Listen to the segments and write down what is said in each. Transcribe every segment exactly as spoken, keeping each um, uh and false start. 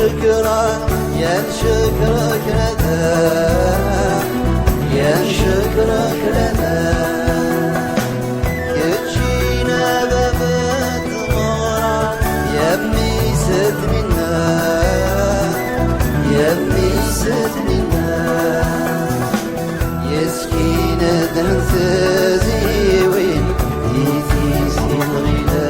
Şükra, yen şükra krede, yen şükra krede. Geçine bebet mora, yemmi setnine, yemmi setnine. Yeskined n tziwin di tizi n lɣila.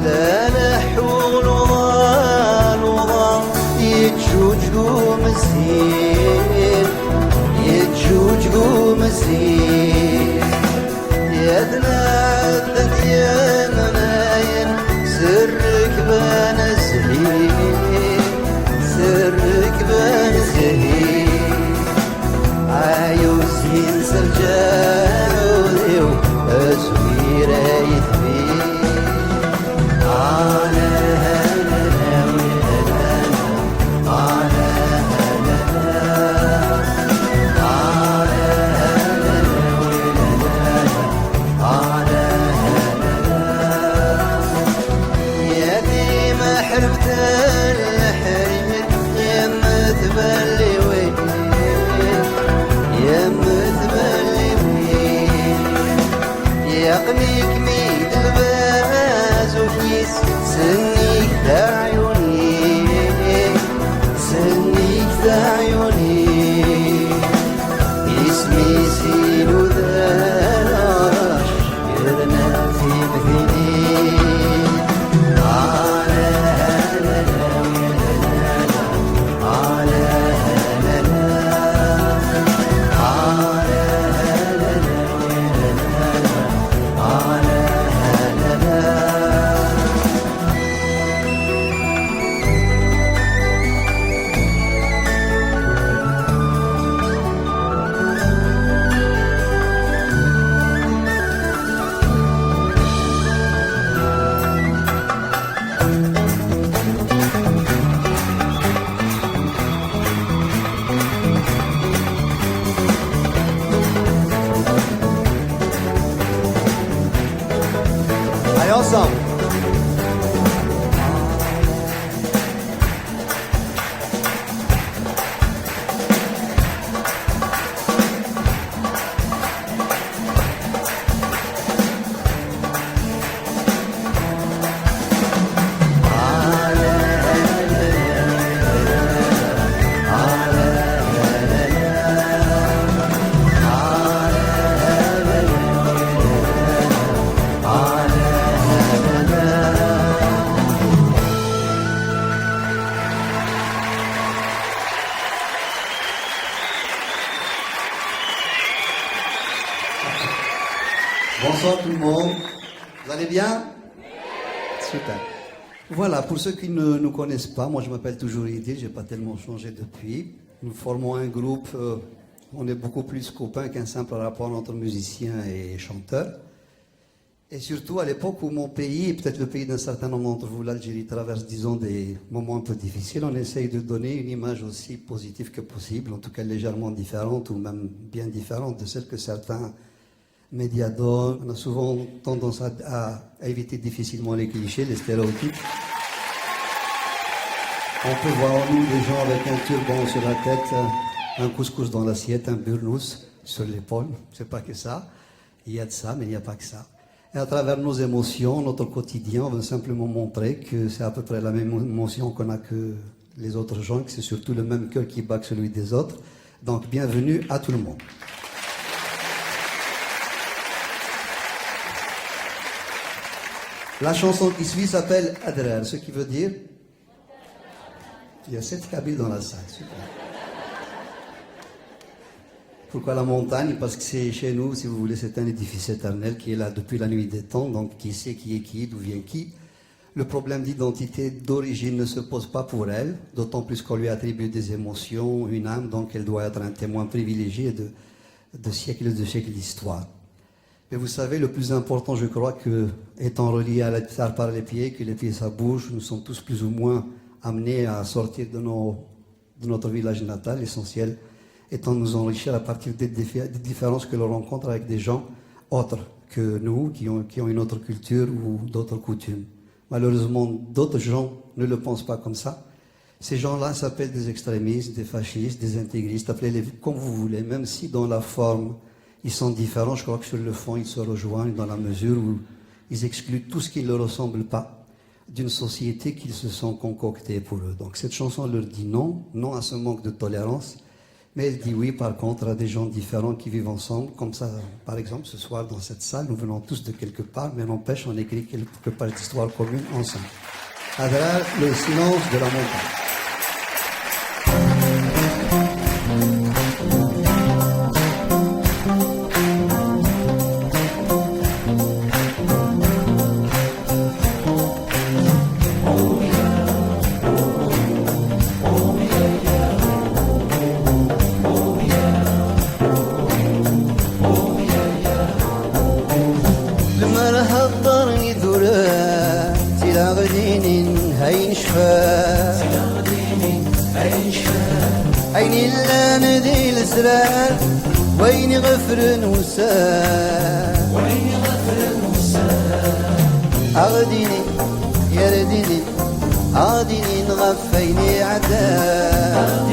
Lala ḥuɣ luḍa, luḍa, yeǧǧuǧǧeg umzin, yeǧǧuǧǧeg umzin. Yadna d yemnayen, s rrekba n zzhin, s rrekba n zzhin. Ay uzzin s lǧehd-iw, azwir ay tbin. Yatim ḥerbt leḥrir, yemmet balliwin, yemmet balliwin. Yaqmi-kem-id lbaz ukis, sennig teɛyunin, sennig teɛyunin. Isem-is inuda lɛerc, yerna timdinin. Allez, ensemble. Bonsoir tout le monde. Vous allez bien ? Super. Voilà, pour ceux qui ne nous connaissent pas, moi je m'appelle toujours Idil, j'ai pas tellement changé depuis. Nous formons un groupe, euh, on est beaucoup plus copains qu'un simple rapport entre musiciens et chanteurs. Et surtout, à l'époque où mon pays, et peut-être le pays d'un certain nombre d'entre vous, l'Algérie, traverse, disons, des moments un peu difficiles, on essaye de donner une image aussi positive que possible, en tout cas légèrement différente ou même bien différente de celle que certains médias donnent. On a souvent tendance à, à éviter difficilement les clichés, les stéréotypes. On peut voir en nous des gens avec un turban sur la tête, un couscous dans l'assiette, un burnous sur l'épaule. C'est pas que ça. Il y a de ça, mais il n'y a pas que ça. Et à travers nos émotions, notre quotidien, on veut simplement montrer que c'est à peu près la même émotion qu'on a que les autres gens, que c'est surtout le même cœur qui bat que celui des autres. Donc, bienvenue à tout le monde. La chanson qui suit s'appelle Adrar, ce qui veut dire, il y a sept Kabyles dans la salle, super. Pourquoi la montagne ? Parce que c'est chez nous, si vous voulez, c'est un édifice éternel qui est là depuis la nuit des temps, donc qui sait qui est qui, d'où vient qui. Le problème d'identité, d'origine ne se pose pas pour elle, d'autant plus qu'on lui attribue des émotions, une âme, donc elle doit être un témoin privilégié de, de siècles et de siècles d'histoire. Mais vous savez, le plus important, je crois, que, étant relié à la guitare par les pieds, que les pieds ça bouge, nous sommes tous plus ou moins amenés à sortir de nos, de notre village natal, l'essentiel étant de nous enrichir à partir des, défi- des différences que l'on rencontre avec des gens autres que nous, qui ont, qui ont une autre culture ou d'autres coutumes. Malheureusement, d'autres gens ne le pensent pas comme ça. Ces gens-là s'appellent des extrémistes, des fascistes, des intégristes, appelez-les comme vous voulez, même si dans la forme, ils sont différents, je crois que sur le fond, ils se rejoignent dans la mesure où ils excluent tout ce qui ne leur ressemble pas d'une société qu'ils se sont concoctée pour eux. Donc cette chanson leur dit non, non à ce manque de tolérance, mais elle dit oui par contre à des gens différents qui vivent ensemble, comme ça, par exemple, ce soir dans cette salle, nous venons tous de quelque part, mais n'empêche, on écrit quelques pages d'histoire commune ensemble. Adrar, le silence de la montagne. Lemmer hedder idurar, tilaɣdinin ay necfa. Ayen illan di lesrar, wayen iɣefren ussan. Aɣ-d-inin, yar d-inin, aɣ-d-inin ɣef wayen iɛeddan.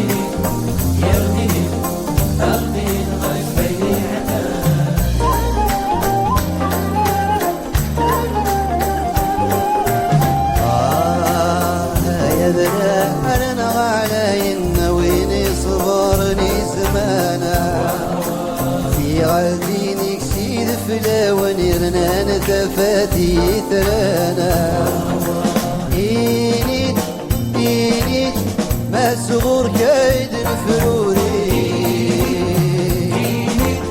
Ah, ay adrar neɣ ɛlayen, a win iṣebren i zzman-a. Tiɣaldin-ik s ideflawen irnan tafat i yitran-a. Ini-d, ini-d, ma sɣur-k ay d-nefruri. Ini-d,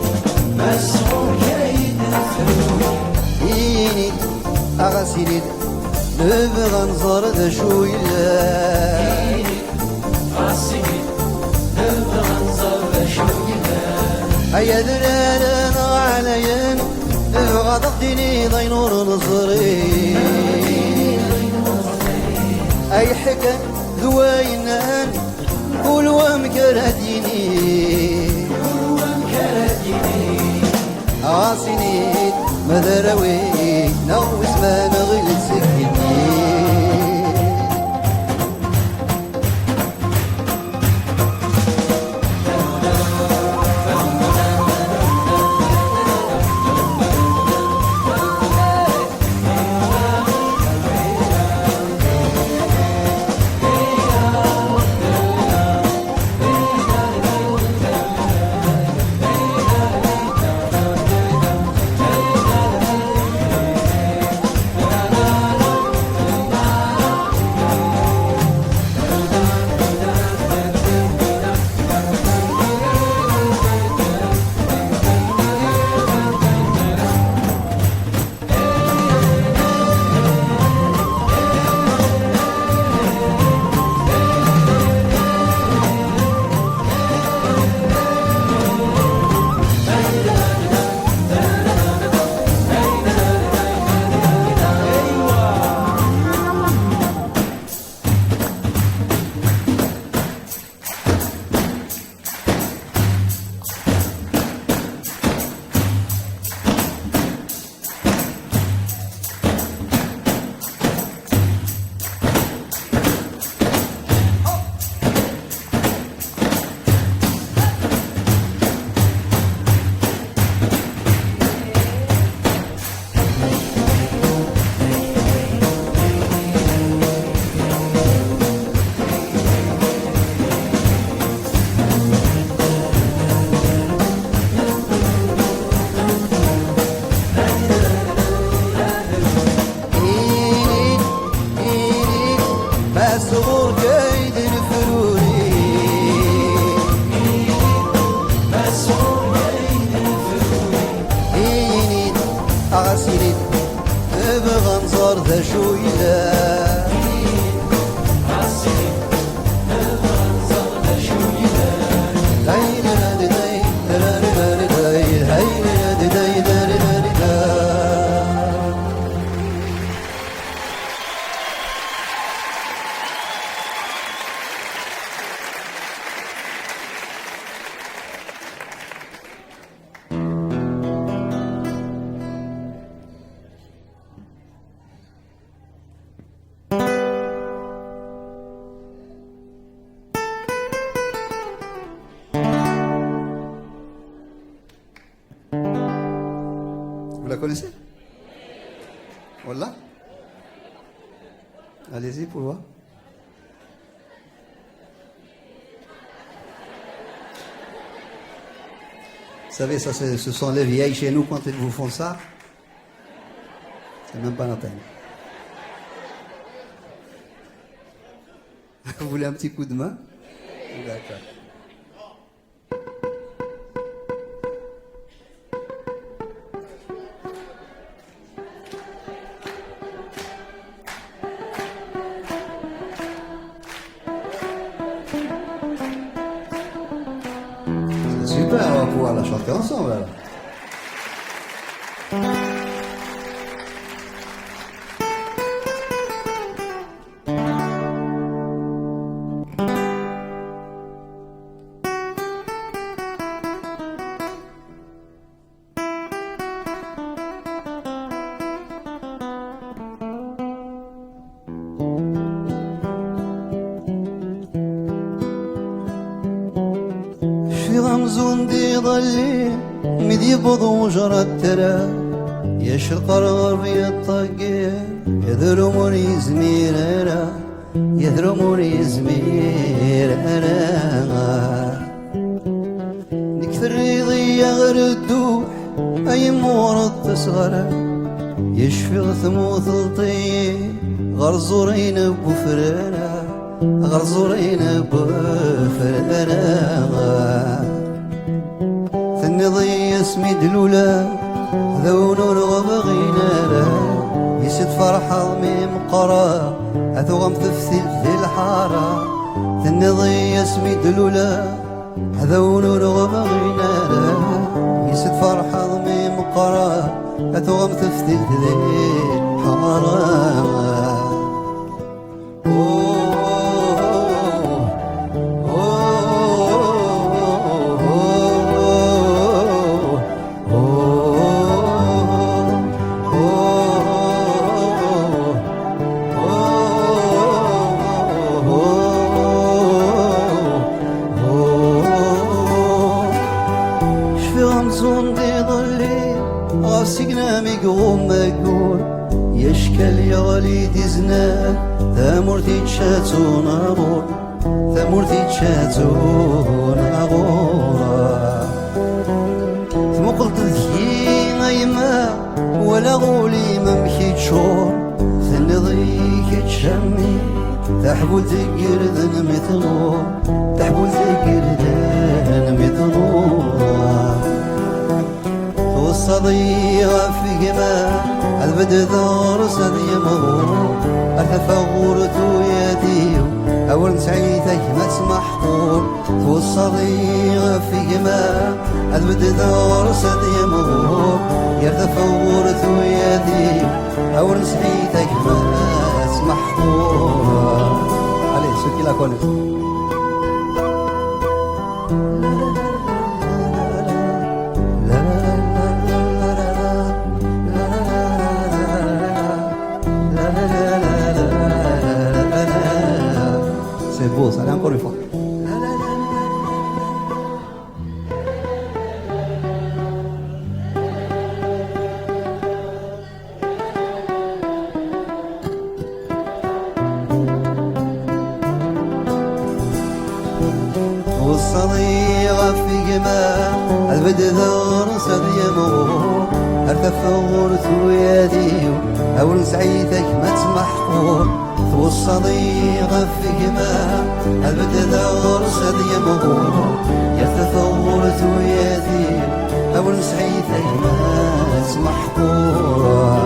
ma sɣur-k ay d-nefruri. Ini-d, a ɣas ini-d, nebɣa nẓer d acu yellan. Ay adrar neɣ ɛlayen, nebɣa ad aɣ-d-tiniḍ ayen ur neẓri. Ay ḥkan d wayen nnan, kul wamek ara d-yini. Ɣas ini-d ma d arraw-ik neɣ wis ma nɣil-d seg igenni. Ini-d, ini-d, ma sɣur-k ay d lefruri. Ini-d, ma sɣur-k ay d lefruri. Ini-d, ɣas ini-d, nebɣa nẓer d acu yellan. Connaissez? Voilà. Allez-y pour voir. Vous savez, ça, c'est- ce sont les vieilles chez nous, quand ils vous font ça, c'est même pas la peine. Vous voulez un petit coup de main? D'accord. C'est super, on va pouvoir la chanter ensemble alors. Cfiɣ amzun d iḍelli mi d-yewweḍ wejrad tara, yecreq ɣer ɣerb yeṭṭeggi, yedrum ur yezmir ara, yedrum ur yezmir ara. Nekk terriḍ-iyi ɣer dduḥ, ay immureḍ tasɣara, yecfiɣ tmuteḍ-iyi ɣer ẓurin n wefrara, ɣer ẓurin n wefrara. Tenniḍ-iyi asmi d-lula, d awen ur ɣ-bɣin ara, yis i tferḥeḍ mi meqqreɣ, a tuɣem teftilt di lḥara. Tenniḍ-iyi asmi d-lula, d awen ur ɣ-bɣin ara, yis i tferḥeḍ mi meqqreɣ, a tuɣem teftilt di lḥara. Cfiɣ amzun d iḍelli, ɣef signa mi iɣumm aggur, yackel yeɣli-d iznan, tamurt ičča-tt unaɣur, tamurt ičča-tt unaɣur. Tmuqleḍ deg-i a yemma, walaɣ ul-im amek iččur, tenniḍ-iyi kečč a mmi, taḥbult deg irden mi tḍul, taḥbult deg irden mi tḍul. Tweṣṣaḍ-iyi ɣef gma, ad beddeɣ ɣur-s ad yemɣur, ad t-afeɣ ɣur tuyat-iw, awer nesɛi tagmat meḥqur. Tweṣṣaḍ-iyi ɣef gma, ad beddeɣ ɣur-s ad yemɣur, ger tafawurt uyadi, awer nesɛi tagmat meḥqur. Allez, ceux qui la connaissent. C'est beau, ça, allez, encore une fois. Weṣṣaḍ-iyi ɣef gma, ad beddeɣ ɣur-s ad yemɣur, ar tafeɣ ɣur tuyat-iw, awer nesɛi tagmat meḥqur. Tweṣṣaḍ-iyi ɣef gma, ad beddeɣ ɣur-s ad yemɣur, ar tafeɣ ɣur tuyat-iw, awer nesɛi tagmat meḥqur.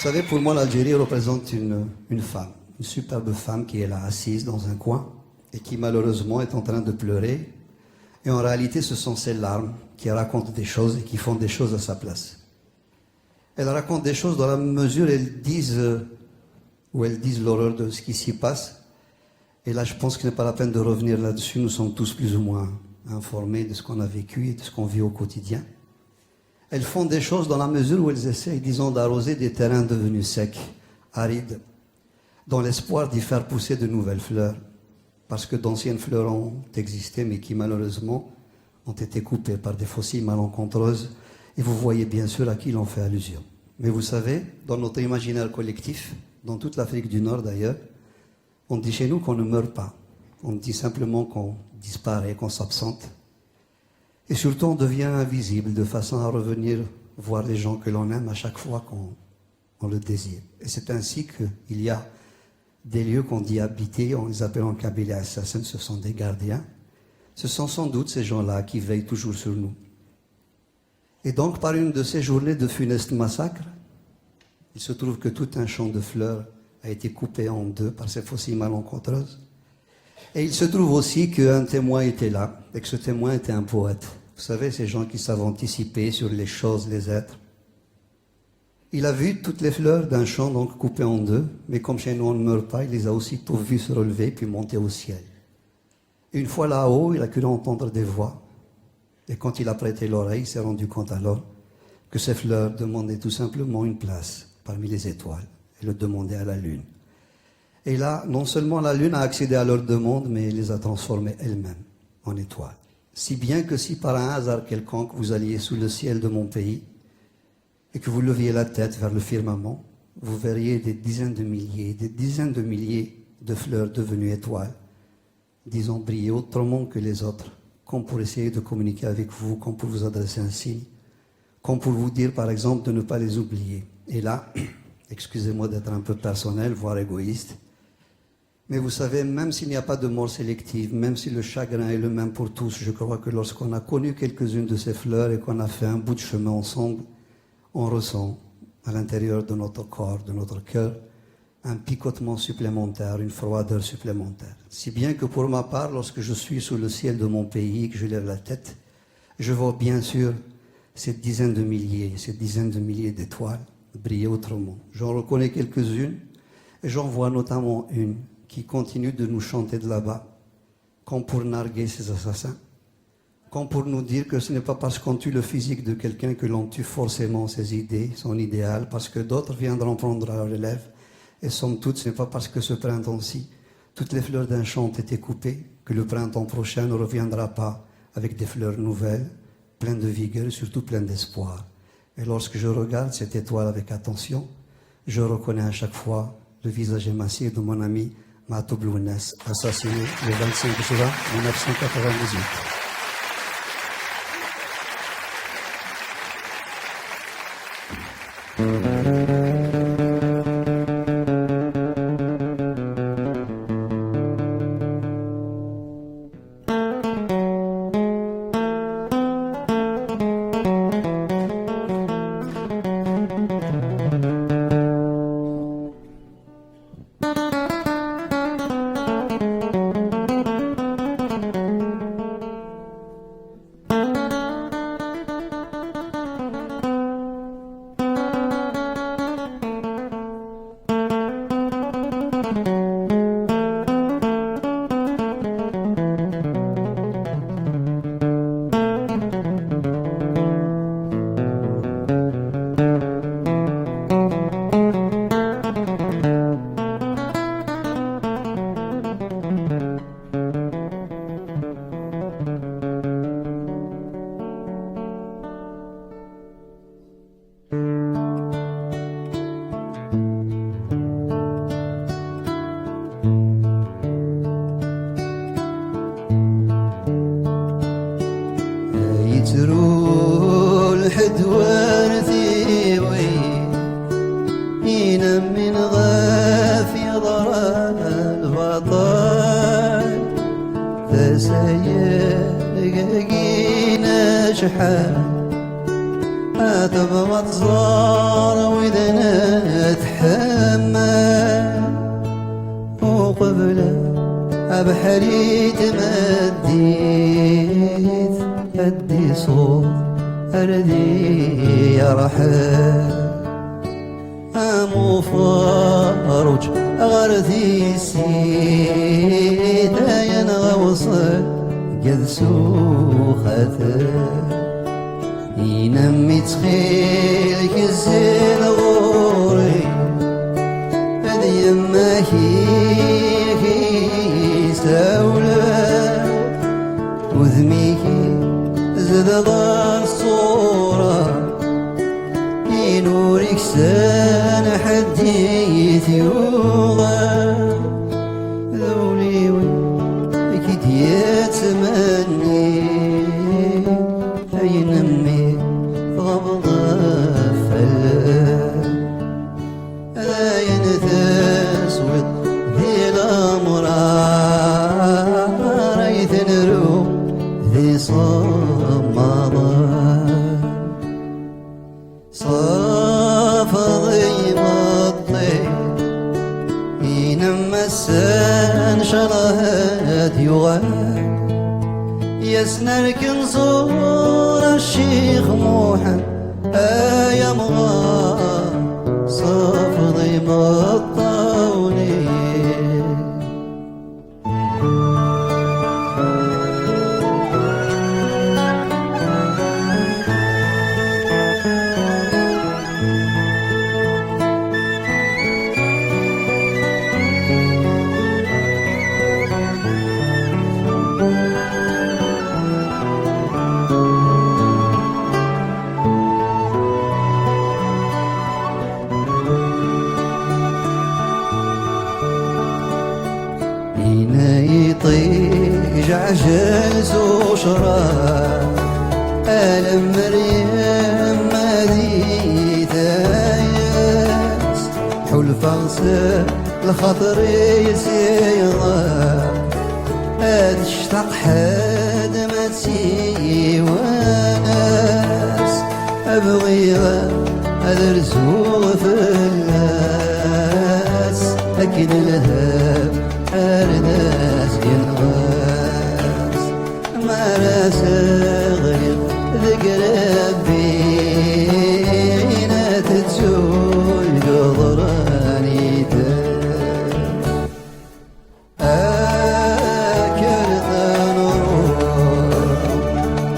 Vous savez, pour moi, l'Algérie représente une, une femme, une superbe femme qui est là assise dans un coin et qui malheureusement est en train de pleurer. Et en réalité, ce sont ses larmes qui racontent des choses et qui font des choses à sa place. Elles racontent des choses dans la mesure où elles disent, euh, où elles disent l'horreur de ce qui s'y passe. Et là, je pense qu'il n'est pas la peine de revenir là-dessus. Nous sommes tous plus ou moins informés de ce qu'on a vécu et de ce qu'on vit au quotidien. Elles font des choses dans la mesure où elles essayent, disons, d'arroser des terrains devenus secs, arides, dans l'espoir d'y faire pousser de nouvelles fleurs, parce que d'anciennes fleurs ont existé, mais qui malheureusement ont été coupées par des faucilles malencontreuses, et vous voyez bien sûr à qui l'on fait allusion. Mais vous savez, dans notre imaginaire collectif, dans toute l'Afrique du Nord d'ailleurs, on dit chez nous qu'on ne meurt pas. On dit simplement qu'on disparaît, qu'on s'absente. Et surtout, on devient invisible de façon à revenir voir les gens que l'on aime à chaque fois qu'on on le désire. Et c'est ainsi qu'il y a des lieux qu'on dit habités, on les appelle en kabyle assassin, ce sont des gardiens. Ce sont sans doute ces gens-là qui veillent toujours sur nous. Et donc, par une de ces journées de funestes massacres, il se trouve que tout un champ de fleurs a été coupé en deux par ces faucilles malencontreuses. Et il se trouve aussi qu'un témoin était là, et que ce témoin était un poète. Vous savez, ces gens qui savent anticiper sur les choses, les êtres. Il a vu toutes les fleurs d'un champ donc coupées en deux, mais comme chez nous on ne meurt pas, il les a aussitôt vues se relever puis monter au ciel. Une fois là-haut, il a cru entendre des voix. Et quand il a prêté l'oreille, il s'est rendu compte alors que ces fleurs demandaient tout simplement une place parmi les étoiles et le demandaient à la lune. Et là, non seulement la lune a accédé à leur demande, mais elle les a transformées elle-même en étoiles. Si bien que si par un hasard quelconque vous alliez sous le ciel de mon pays et que vous leviez la tête vers le firmament, vous verriez des dizaines de milliers, des dizaines de milliers de fleurs devenues étoiles, disons, briller autrement que les autres, comme pour essayer de communiquer avec vous, comme pour vous adresser un signe, comme pour vous dire, par exemple, de ne pas les oublier. Et là, excusez-moi d'être un peu personnel, voire égoïste, mais vous savez, même s'il n'y a pas de mort sélective, même si le chagrin est le même pour tous, je crois que lorsqu'on a connu quelques-unes de ces fleurs et qu'on a fait un bout de chemin ensemble, on ressent à l'intérieur de notre corps, de notre cœur, un picotement supplémentaire, une froideur supplémentaire. Si bien que pour ma part, lorsque je suis sous le ciel de mon pays et que je lève la tête, je vois bien sûr ces dizaines de milliers, ces dizaines de milliers d'étoiles briller autrement. J'en reconnais quelques-unes et j'en vois notamment une qui continue de nous chanter de là-bas, comme pour narguer ces assassins, comme pour nous dire que ce n'est pas parce qu'on tue le physique de quelqu'un que l'on tue forcément ses idées, son idéal, parce que d'autres viendront prendre la relève. Et somme toute, ce n'est pas parce que ce printemps-ci, toutes les fleurs d'un champ ont été coupées, que le printemps prochain ne reviendra pas avec des fleurs nouvelles, pleines de vigueur et surtout pleines d'espoir. Et lorsque je regarde cette étoile avec attention, je reconnais à chaque fois le visage émacié de mon ami Matoub Lounes, assassiné le vingt-cinq juin mille neuf cent quatre-vingt-dix-huit. Yettru lḥedd war tiwi, inamen ɣef yeḍra lbaṭel. Tasa-yagi acḥal Ad tebɣa tẓer widen tḥemmel, uqbel abeḥri tmeddit, ad d-iṣuḍ ar d yerḥel. Am uferruǧ ɣer tissit, ayen ɣ-awṣel ged s uxater. Inam ttxil-k zzin ɣur-i, d yemma-k i k-isawlen. Udem-ik zedɣen ṣṣura, in ur iksan ḥedd i t-yuɣen. D ul-iw i k-id-yettmenni, ayen mmi tɣabḍeḍ fell-as. Ayen teswiḍ di leɛmer ay tenru d isemmaḍen. Ṣafeḍ imeṭṭi, inem ass-a ncallah ad yuɣal. Yasnerken ẓur a Ccix Muḥend, ay amɣar, ṣafeḍ imeṭṭawen-ik. Ina iṭij ɛjel s ucra, alemmer yemma di tayet, ḥulfaɣ s lxaṭer-is iḍer, ad tectaq ḥedd ma tt-iwanas, bɣiɣ ad rzuɣ fell-as, akken lheb ar d as-yenɣas, mi ara s-ɣliɣ deg rabbi, ad tettul ddren-iten. Kkret ad nruḥ,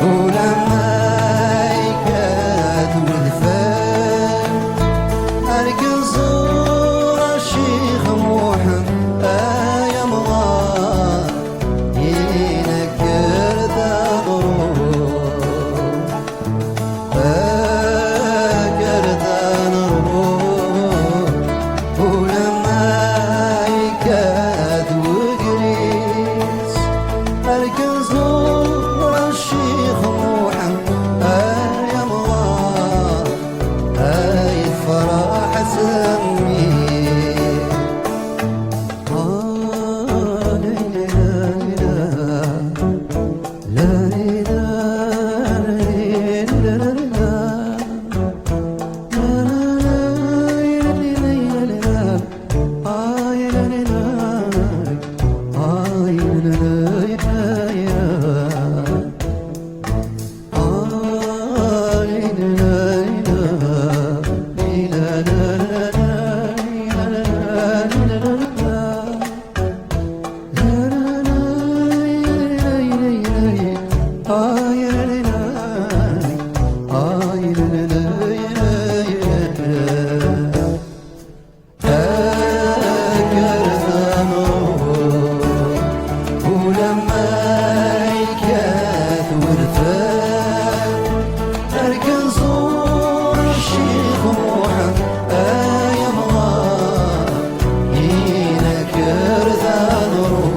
ulamma yekkat wedfel, ar k-nẓur a Ccix Muḥend, ay amɣar, inekker ad nruḥ. Kkret ad nruḥ, ulamma yekkat wegris, ar k-nẓur a Ccix Muḥend, ay amɣar, ay tefreḥ s mmi. Kkret ad nruḥ, ulamma yekkat wedfel, ar k-nẓur a Ccix Muḥend, ay amɣar, inekker ad nruḥ.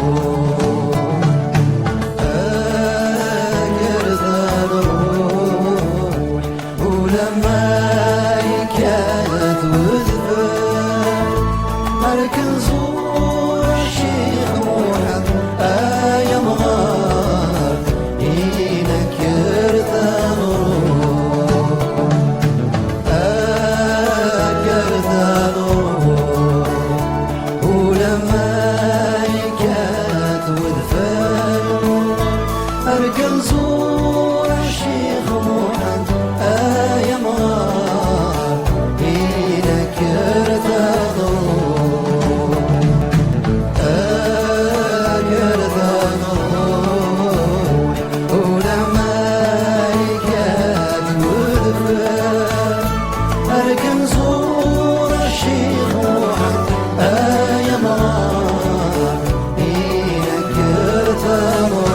Kkret ad nruḥ, ulamma yekkat wedfel, ar k-nẓur a Ccix Muḥend, ay amɣar, inekker ad nruḥ. Malkat wedfel, rkel ẓur Ccix Muḥend, ay amɣar, inekker taḍu, akker taḍu. Ulamma iga-d wedfel, ar k-nẓur a Ccix Muḥend, ay amɣar, inekker taḍu.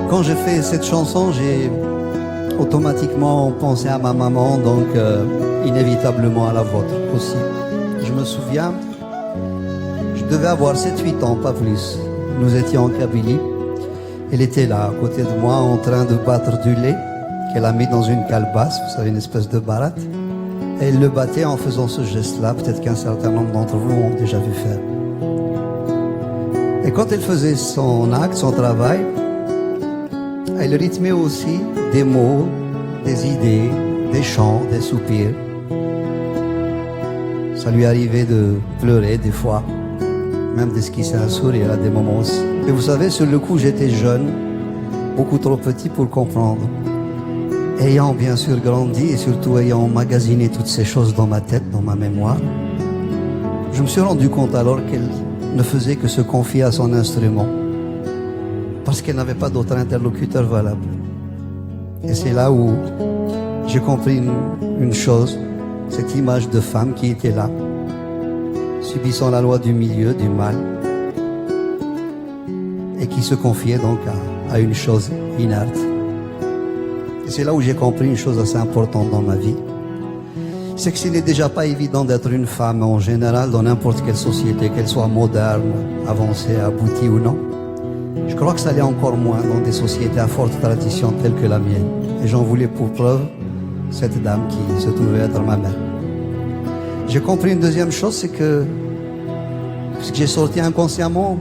Quand j'ai fait cette chanson, j'ai automatiquement pensé à ma maman, donc euh, inévitablement à la vôtre aussi. Je me souviens, je devais avoir sept, huit ans, pas plus. Nous étions en Kabylie. Elle était là, à côté de moi, en train de battre du lait qu'elle a mis dans une calebasse, vous savez, une espèce de baratte. Et elle le battait en faisant ce geste-là, peut-être qu'un certain nombre d'entre vous ont déjà vu faire. Et quand elle faisait son acte, son travail, elle rythmait aussi des mots, des idées, des chants, des soupirs. Ça lui arrivait de pleurer des fois, même d'esquisser un sourire à des moments aussi. Et vous savez, sur le coup, j'étais jeune, beaucoup trop petit pour comprendre. Ayant bien sûr grandi et surtout ayant emmagasiné toutes ces choses dans ma tête, dans ma mémoire, je me suis rendu compte alors qu'elle ne faisait que se confier à son instrument, parce qu'elle n'avait pas d'autre interlocuteur valable. Et c'est là où j'ai compris une, une chose, cette image de femme qui était là, subissant la loi du milieu, du mal, et qui se confiait donc à, à une chose inerte. Et c'est là où j'ai compris une chose assez importante dans ma vie, c'est que ce n'est déjà pas évident d'être une femme en général dans n'importe quelle société, qu'elle soit moderne, avancée, aboutie ou non. Je crois que ça l'est encore moins dans des sociétés à forte tradition telles que la mienne. Et j'en voulais pour preuve cette dame qui se trouvait être ma mère. J'ai compris une deuxième chose, c'est que ce que j'ai sorti inconsciemment,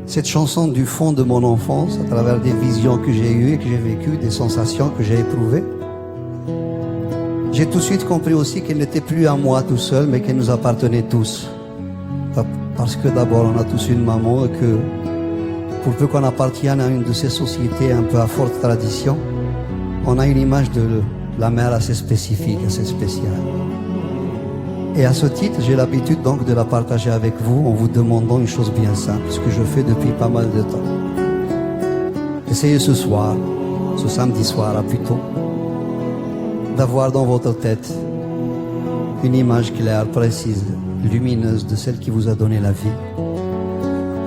cette chanson du fond de mon enfance, à travers des visions que j'ai eues et que j'ai vécues, des sensations que j'ai éprouvées, j'ai tout de suite compris aussi qu'elle n'était plus à moi tout seul, mais qu'elle nous appartenait tous. Pa-, parce que d'abord, on a tous une maman et que, pour peu qu'on appartienne à une de ces sociétés un peu à forte tradition, on a une image de la mère assez spécifique, assez spéciale. Et à ce titre, j'ai l'habitude donc de la partager avec vous en vous demandant une chose bien simple, ce que je fais depuis pas mal de temps. Essayez ce soir, ce samedi soir-là plutôt, d'avoir dans votre tête une image claire, précise, lumineuse de celle qui vous a donné la vie,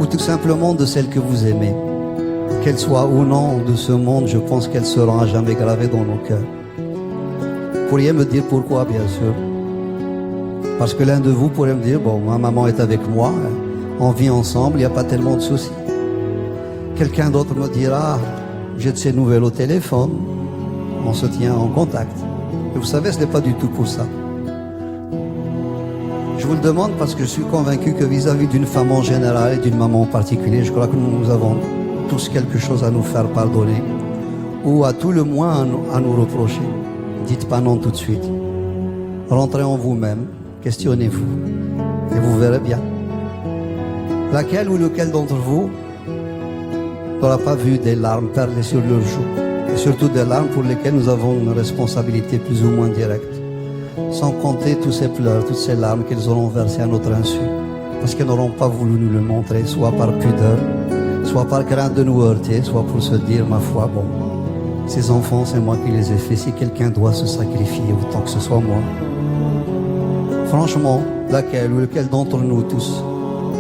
ou tout simplement de celle que vous aimez. Qu'elle soit ou non de ce monde, je pense qu'elle sera à jamais gravée dans nos cœurs. Vous pourriez me dire pourquoi, bien sûr. Parce que l'un de vous pourrait me dire, bon, ma maman est avec moi, on vit ensemble, il n'y a pas tellement de soucis. Quelqu'un d'autre me dira, j'ai de ses nouvelles au téléphone, on se tient en contact. Et vous savez, ce n'est pas du tout pour ça. Je vous le demande parce que je suis convaincu que vis-à-vis d'une femme en général et d'une maman en particulier, je crois que nous avons tous quelque chose à nous faire pardonner ou à tout le moins à nous, à nous reprocher. Dites pas non tout de suite. Rentrez en vous-même, questionnez-vous et vous verrez bien. Laquelle ou lequel d'entre vous n'aura pas vu des larmes perler sur leurs joues, et surtout des larmes pour lesquelles nous avons une responsabilité plus ou moins directe, sans compter tous ces pleurs, toutes ces larmes qu'elles auront versées à notre insu, parce qu'elles n'auront pas voulu nous le montrer, soit par pudeur, soit par crainte de nous heurter, soit pour se dire, ma foi, bon, ces enfants, c'est moi qui les ai faits, si quelqu'un doit se sacrifier, autant que ce soit moi. Franchement, laquelle ou lequel d'entre nous tous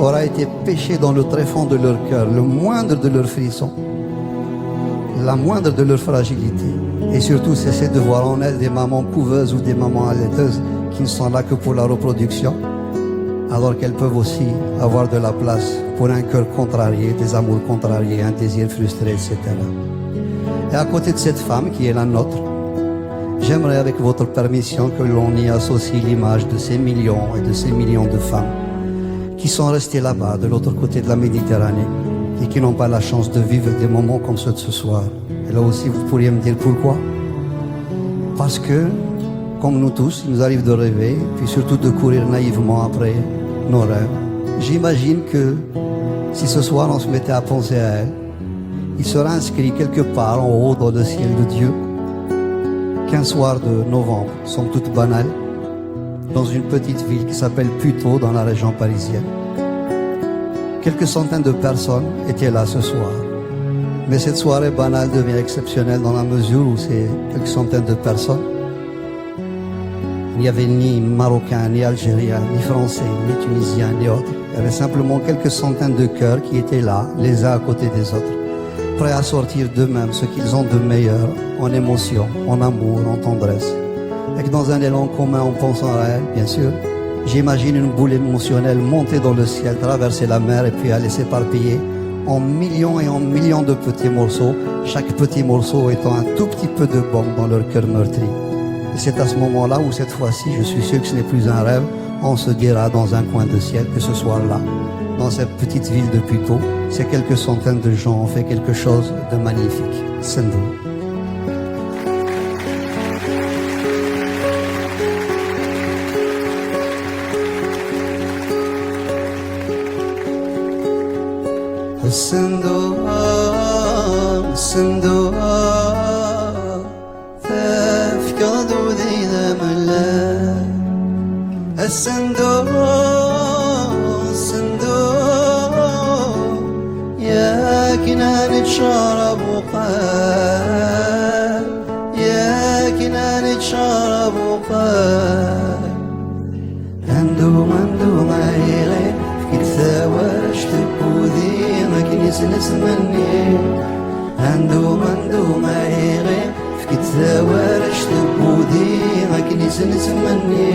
aura été pêché dans le tréfonds de leur cœur, le moindre de leurs frissons, la moindre de leur fragilité, et surtout cesser de voir en elles des mamans couveuses ou des mamans allaiteuses qui ne sont là que pour la reproduction, alors qu'elles peuvent aussi avoir de la place pour un cœur contrarié, des amours contrariés, un désir frustré, et cetera. Et à côté de cette femme qui est la nôtre, j'aimerais, avec votre permission, que l'on y associe l'image de ces millions et de ces millions de femmes qui sont restées là-bas, de l'autre côté de la Méditerranée, et qui n'ont pas la chance de vivre des moments comme ceux de ce soir. Et là aussi, vous pourriez me dire pourquoi. Parce que, comme nous tous, il nous arrive de rêver, puis surtout de courir naïvement après nos rêves. J'imagine que si ce soir on se mettait à penser à elle, il sera inscrit quelque part en haut dans le ciel de Dieu qu'un soir de novembre, somme toute banal, dans une petite ville qui s'appelle Puteaux, dans la région parisienne, quelques centaines de personnes étaient là ce soir. Mais cette soirée banale devient exceptionnelle dans la mesure où ces quelques centaines de personnes, il n'y avait ni Marocains, ni Algériens, ni Français, ni Tunisiens, ni autres. Il y avait simplement quelques centaines de cœurs qui étaient là, les uns à côté des autres, prêts à sortir d'eux-mêmes ce qu'ils ont de meilleur en émotion, en amour, en tendresse. Et que dans un élan commun, en pensant à elle, bien sûr, j'imagine une boule émotionnelle monter dans le ciel, traverser la mer et puis aller s'éparpiller en millions et en millions de petits morceaux, chaque petit morceau étant un tout petit peu de baume dans leur cœur meurtri. Et c'est à ce moment-là où, cette fois-ci, je suis sûr que ce n'est plus un rêve, on se dira dans un coin de ciel que ce soir-là, dans cette petite ville de Puteaux, ces quelques centaines de gens ont fait quelque chose de magnifique. Sendo. Sendo, sendo. Tefkiḍ-d udi d amellal. Asendu, asendu, yak nani tcarab uqal, yak nani tcarab uqal. Andu, andu, ayɣer fk-d tawarect n wudi akken isnes menni. Andu, andu, ayɣer fk-d tawarect n wudi akken isnes menni.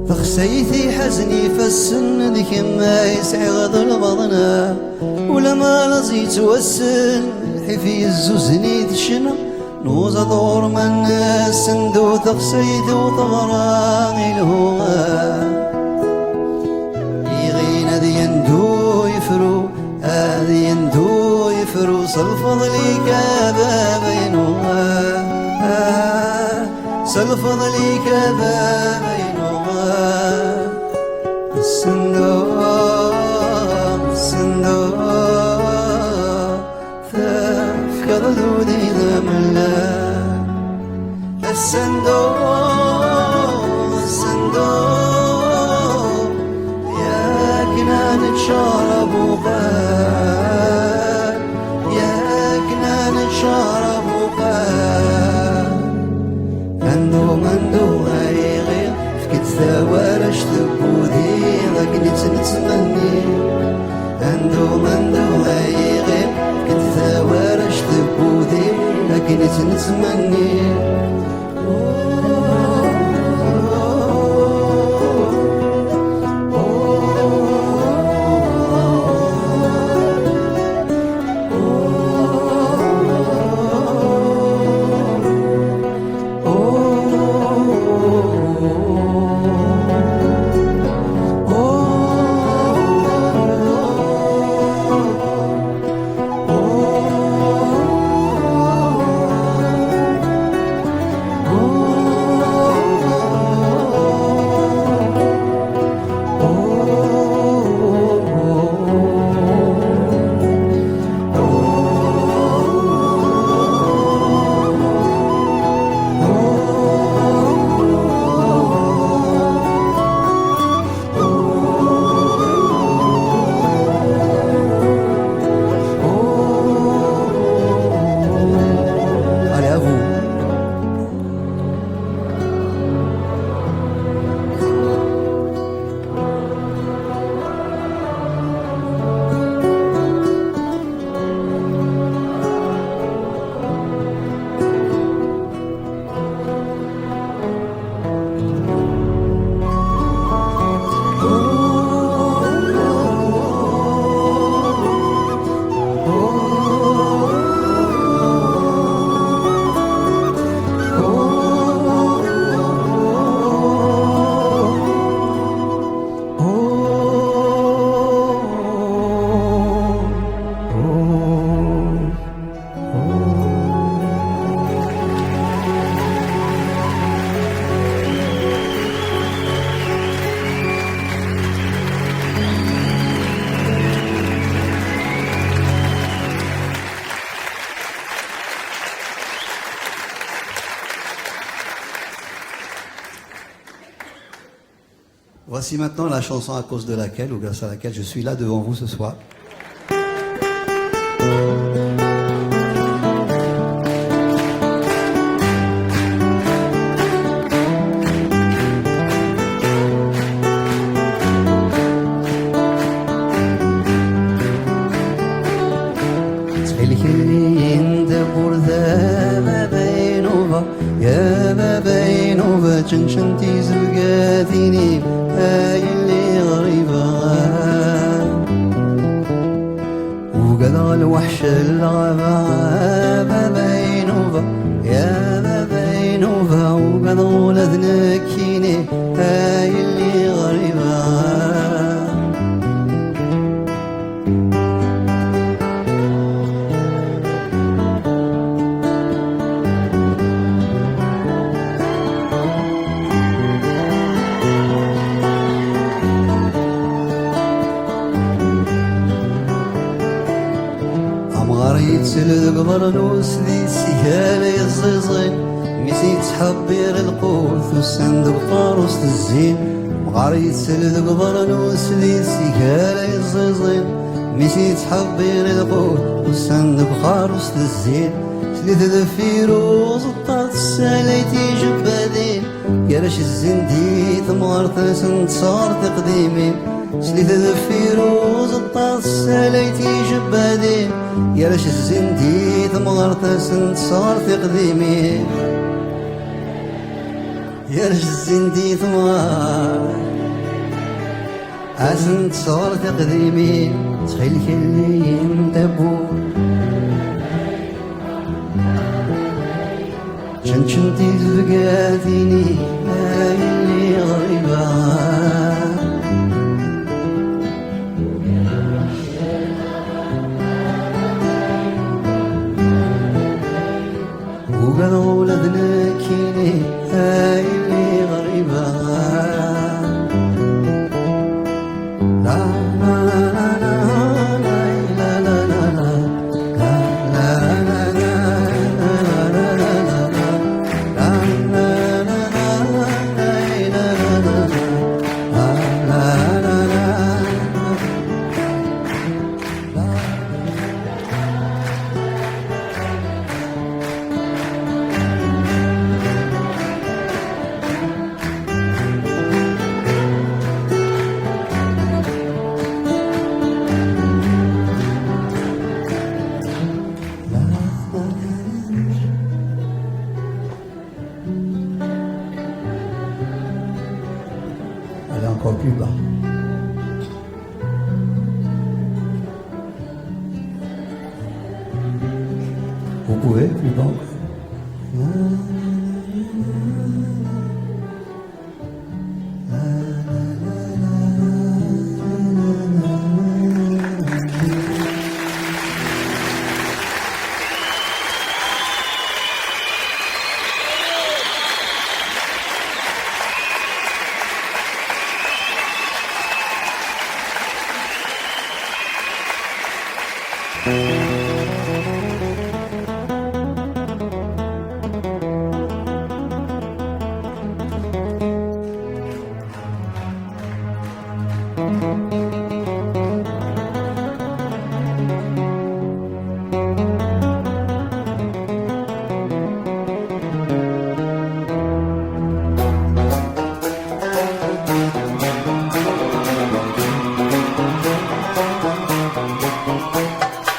Taxsayt iḥazen ifassen d kemm ay sɛiɣ d lbaḍna. Ulamma laẓ yettwassen, lḥif yezzuzen i tecna. Nuẓ ad ɣur-m-nnes sendu taxsayt u teɣra i lhu. Iɣin ad yendu yefru, ad yendu yefru s lfeḍl-ik a baba-inu. S lfeḍl-ik a baba-inu. Sendu, sendu. Tefkiḍ-d udi d amellal. Senduq, senduq, yakken ad neččar abuqal, yakken ad neččar abuqal. Andu, andu ay iɣil, efk-d tawaract n wudi, akken i tt-nettmenni. Andu, andu ay iɣil, efk-d tawaract n wudi, akken i tt-nettmenni. Allez, à vous. Voici maintenant la chanson à cause de laquelle ou grâce à laquelle je suis là devant vous ce soir. Ttxil-k, alli-yi-d tawwurt a baba Inuba, ya baba Inuba, čenčen tizebgatin-im, a yelli ɣriba. Ugadeɣ lweḥc n lɣaba, a baba Inuba, ya baba Inuba, ugadeɣ ula d nekkini, a yelli ɣriba. Amɣar yettel deg ubeṛnus di tsigara yeẓẓiẓin, mi s-yettḥebbir lqut ussan deg ufaṛus tezzin. Amɣar yettel deg ubeṛnus di tsigara yeẓẓiẓin, mi s-yettḥebbir lqut ussan deg ufaṛus tezzin. Slit deffir uẓeṭṭa tessalay tijebbadin, gar-as zzin di temɣart-nsen tesɣer tiqdimin. Slit deffir uẓeṭṭa tessalay tijebbadin, gar-as zzin di temɣart-nsen tesɣer tiqdimin. Gar-as zzin di temɣart asen tesɣer tiqdimin, ttxil-k, alli-yi-d tawwurt. Čenčen tizebgatin-im, a yelli ɣriba. Ugadeɣ ula d nekkini, a yelli ɣriba. La, la, la, la, la, la, la, la, la. Encore plus bas. Vous pouvez plus bas encore.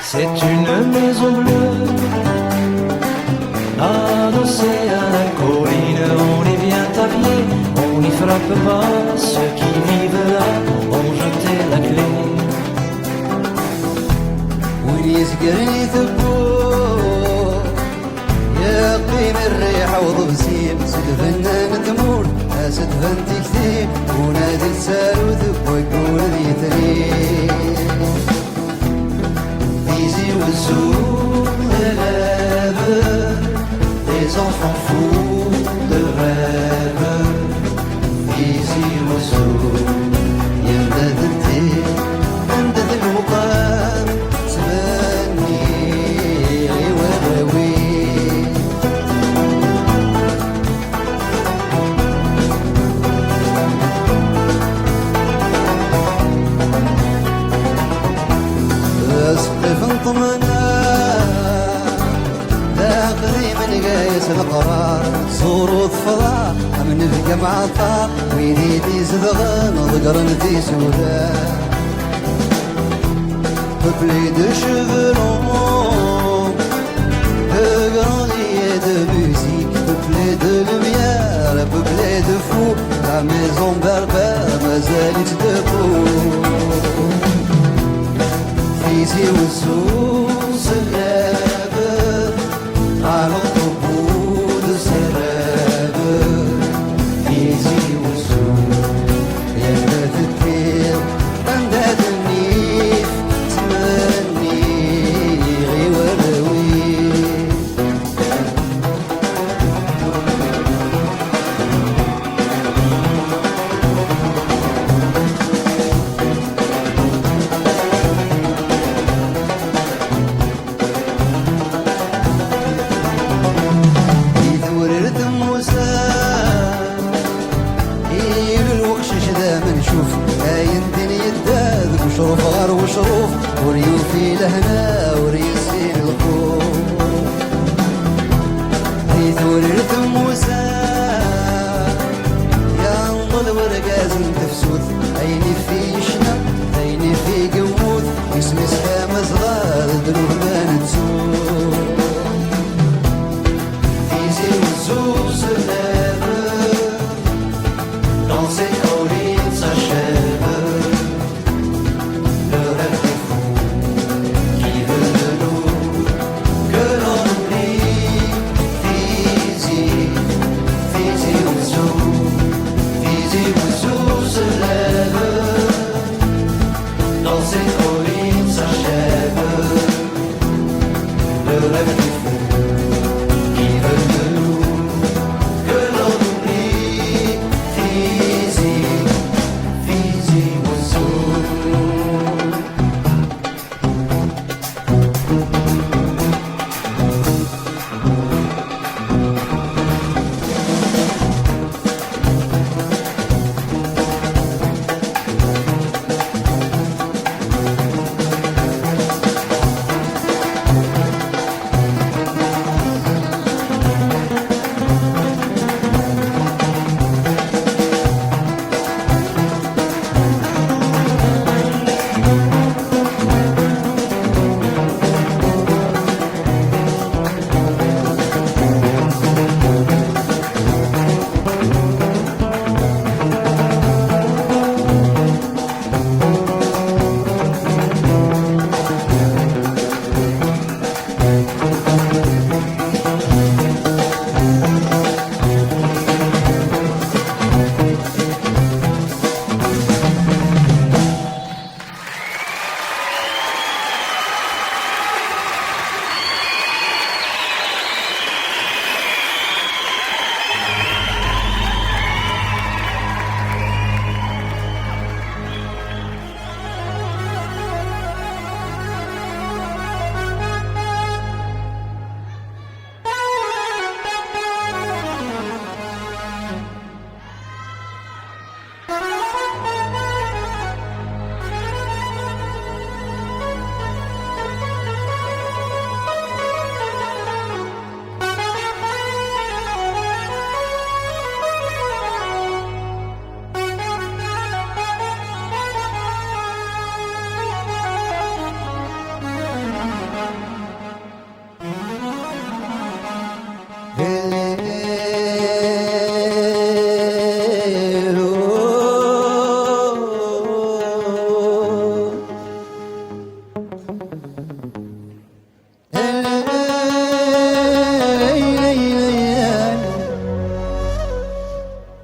C'est une maison bleue, adossée à la colline. On y vient à pied, on n'y frappe pas. Ceux qui vivent là ont jeté la clé. Win yezgren i tewwurt, yeqqim rriḥa uḍebsi-m s lbenna n tmurt, as-d-ban tikti, unadi d taru deg wayyur d yitri. Tizi Wezzu, de rêve, des enfants fous de rêve. Tizi Wezzu, yemdaden ti, anda d lewqam, ttmenniɣ i warraw-iw. Aseqqif n ṭṭmana, d aqdim n gayes leqrar, ẓur u tefḍa, am nebga mɛeṭṭar, wid i d-izedɣen ḍeggren tisura. Peuplé de cheveux longs, de grands liens de musique, peuplé de lumière, peuplé de fous, la maison berbère, mazal-itt debout. Tizi Wezzu se lève, allons au bout de ses rêves. Tizi Wezzu, yal d atekkir, anda d nnif, ttmenniɣ i warraw-iw.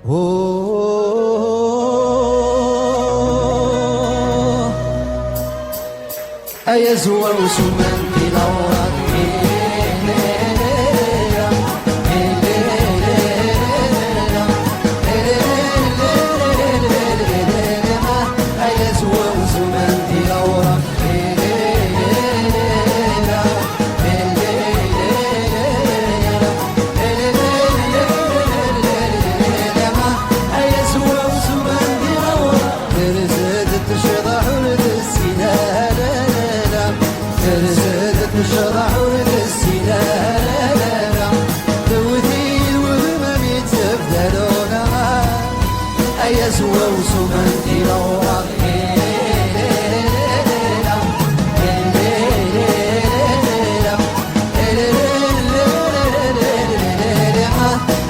Ay azwaw s uman di lawra. Ay azwaw s uman di lawra. Ay azwaw s uman di lawra. Terzed tecḍaḥ ur tessin ara. Terzed tecḍaḥ ur tessin ara. Tewwet-iyi lwehma mi tt-bdaluɣ. Ay azwaw s uman di lawra.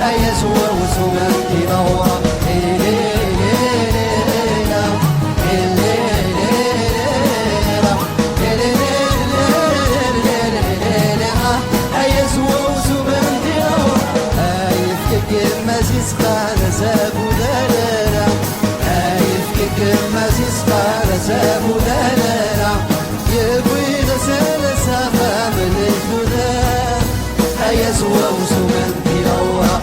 Ay azwaw s uman di lawra. Ay azwaw s uman di lawra. Ay yefka gma Zizqa d azabu d alala. Ay yefka gma Zizqa d azabu d alala. Yewwi-d asal s axxam n legdud. Ay azwaw s uman di lawra.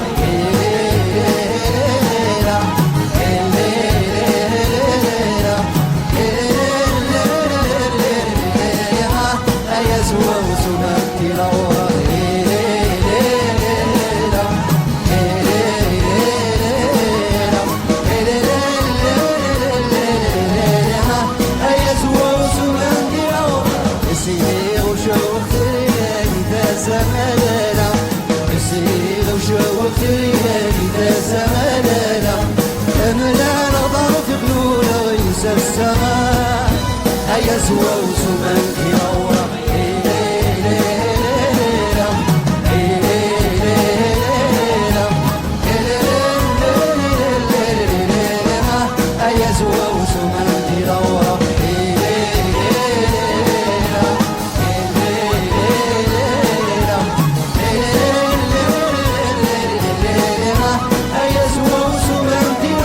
Ay azwaw s uman di lawra. Ay azwaw s uman di lawra. Sidi ucewwef triyal d azamalala. Sidi ucewwef triyal d azamalala. Amlan ɣḍer fi xlula yesassa. Ay azwaw s uman di lawra. Ay azwaw s uman di lawra. Ay azwaw s uman di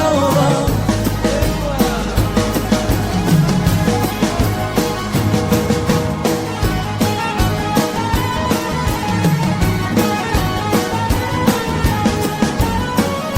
lawra.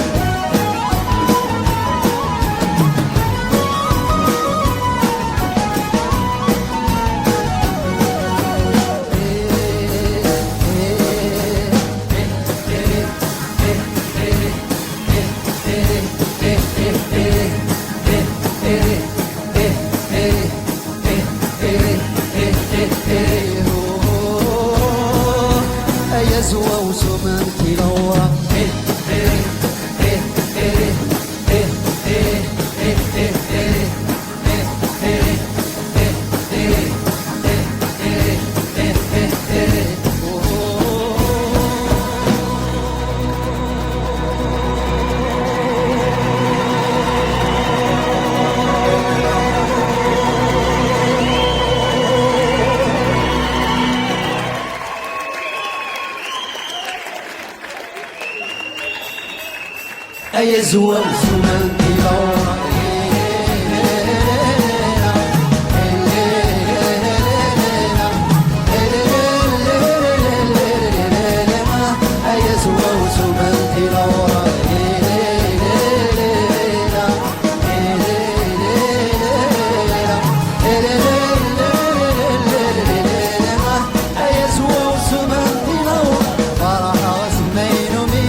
Ay azwaw s uman di lawra. Ay azwaw s uman di lawra. Ay azwaw s uman di lawra. Ay azwaw s uman di lawra. Ferḥeɣ s maynu mi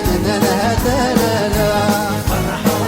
d-nnan ha-t-a lala. Ferḥeɣ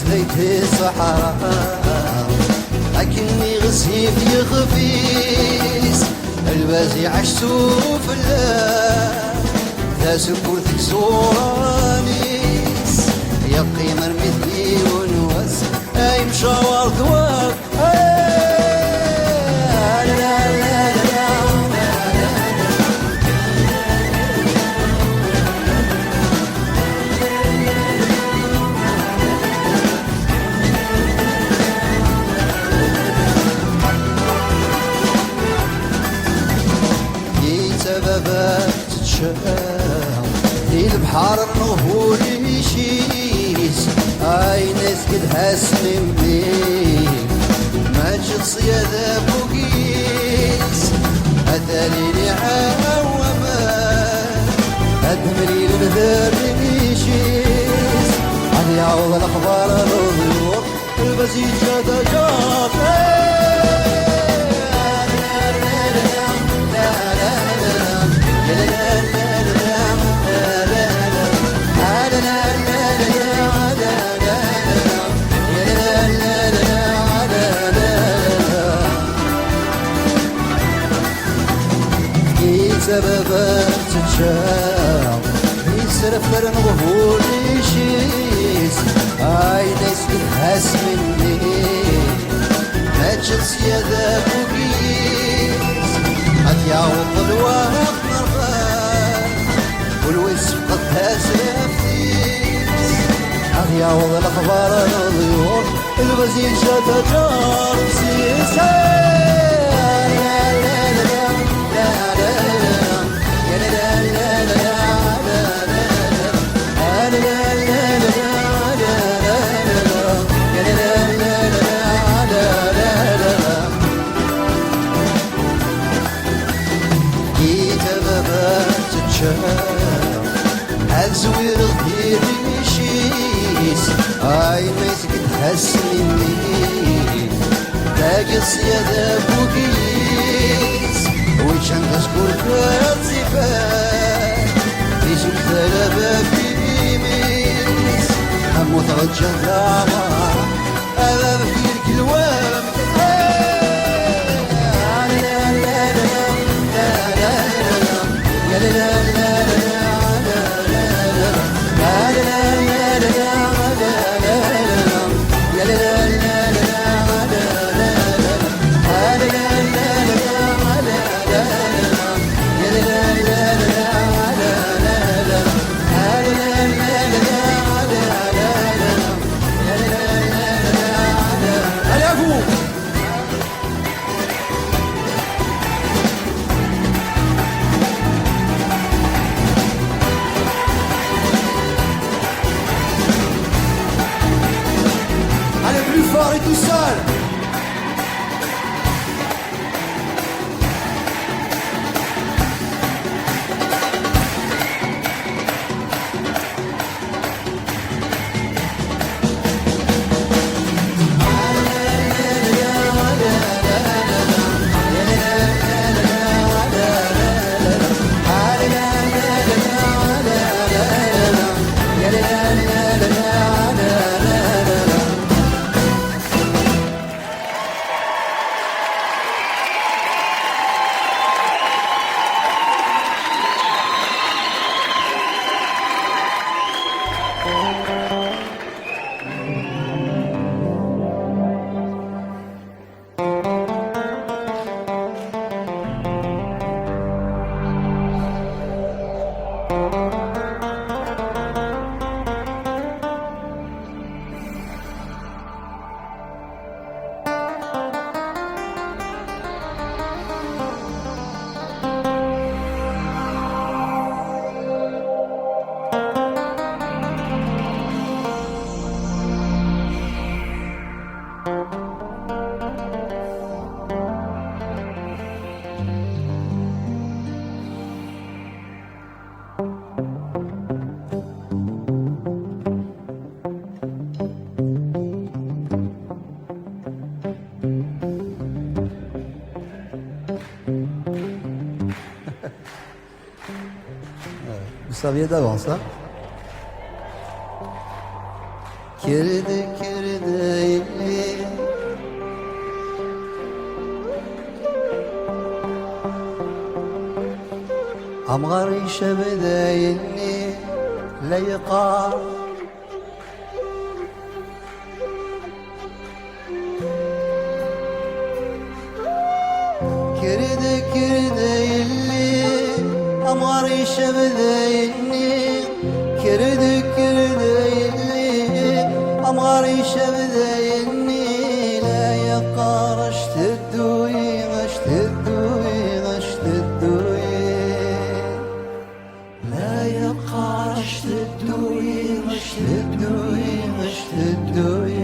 Deg ṣṣeḥra, akken i ɣezzif yixef-is, lbaz iɛac s ufella, tasekkurt deg iẓuran-is, yeqqim armi d yiwen wass, ay mcawer d wa. Yettababat tečča di lebḥer n uhulic-is, ayen i s-yelha s memmi, mačči d ṣṣyada n wugis, ad alin iɛawamen, ad d-mlilen d rric-is, ad yaweḍ lexbar n leḍyur. Lbaz yeǧǧa taǧaret. Yettababat tečča, yesreffer n uhulic-is, ayen i s-yelha s memmi, mačči d ṣṣyada n wugis, ad yaweḍ lweqt n rrbeḥ, kul wa yessefqed tasaft-is, ad yaweḍ lexbar n leḍyur. Lbaz yeǧǧa taǧaret-is. Gita baba tečča, ad zwireɣ di rric-is, ay ma yezged ḥassen-nni, dagi ṣṣyada n wugis, wi ččan tasekkurt ad tt-ifak, izuk talaba f imi-s, am ur tɣeǧǧa ara. Abamek yergel wamek. Allez, à vous. Allez, plus fort et tout seul. Vous saviez d'avance, hein? Kker-d, kker Amɣar icab dayenni la yeqqar. Kker-d, kker-d a yelli, amɣar icab dayenni. Kker-d, kker-d a yelli, amɣar icab dayenni. La yeqqar actedduy, actedduy, actedduy. La yeqqar actedduy, actedduy, actedduy.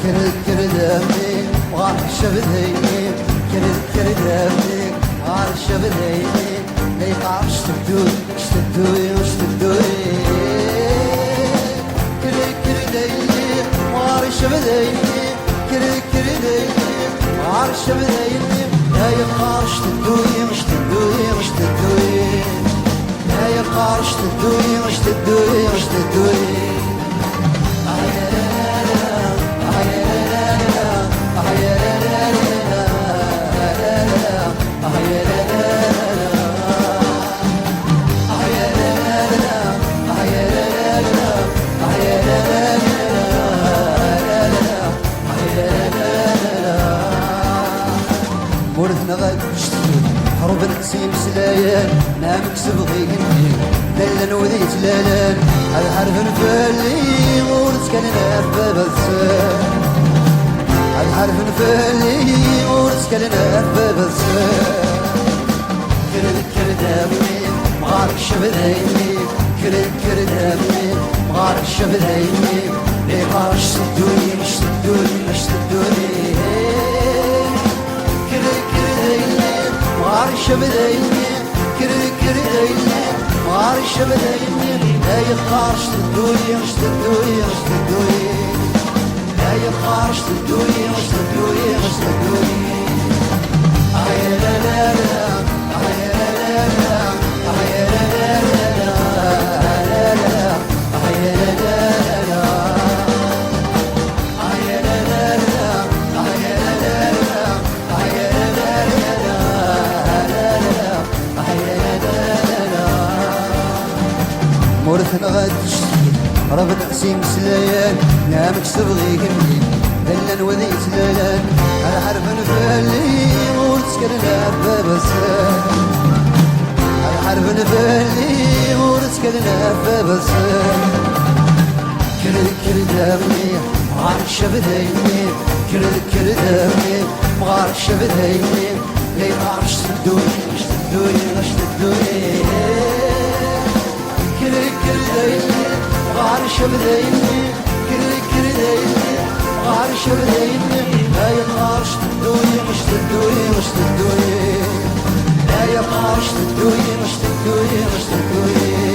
Kker-d, kker-d a mmi, ɣer ccebdayni. Kker-d, kker-d a mmi, ɣer ccebdayni. La yeqqar actedduy, actedduy, actedduy. Kker-d, kker-d a yelli, ɣer ccebdayni. Kker-d, kker-d a yelli, ɣer ccebdayni. La yeqqar actedduy, actedduy, actedduy. La yeqqar actedduy, actedduy, actedduy. Ur tenɣa ad tectki, ḥerben s yimeslayen, namek s bɣi igenni, llan wid yetlalan, ad ḥarben fell-i, ur ttkalen ɣef baba-tsen. Ad ḥarben fell-i, ur ttkalen ɣef baba-tsen. Kker-d, kker-d a mmi, mɣar ccebdayni. Kker-d, kker-d a mmi, mɣar ccebdayni. Iqar actedduy, actedduy, actedduy. Kker-d, kker-d a yelli, mɣar ccebdayni. Kker-d, kker-d a yelli, mɣar ccebdayni. La yeqqar actedduy, actedduy, actedduy. La yeqqar actedduy, actedduy, actedduy. Ay la la la, ay la la la, ay la la la, ay la la la, ay la la la. Ur tenɣa ad tecki, rebden s imeslayen, namek s bɣi igenni, llan wid yettlalan, ad ḥarben fell-i, ur ttkalen ɣef baba-tsen. Ad ḥarben fell-i, ur ttkalen ɣef baba-tsen. Kker-d, kker-d a mmi, ɣer ccebdayni. Kker-d, kker-d a mmi, ɣer ccebdayni. Lay ɣer ccebdayni, ccebdayni, ccebdayni. Kker-d, kker-d a yelli, ɣer ccebdayni. Kker-d, kker-d a yelli, ɣer ccebdayni. Ay ɣer ccebdayni, ccebdayni, ccebdayni. Ay ɣer ccebdayni, ccebdayni, ccebdayni.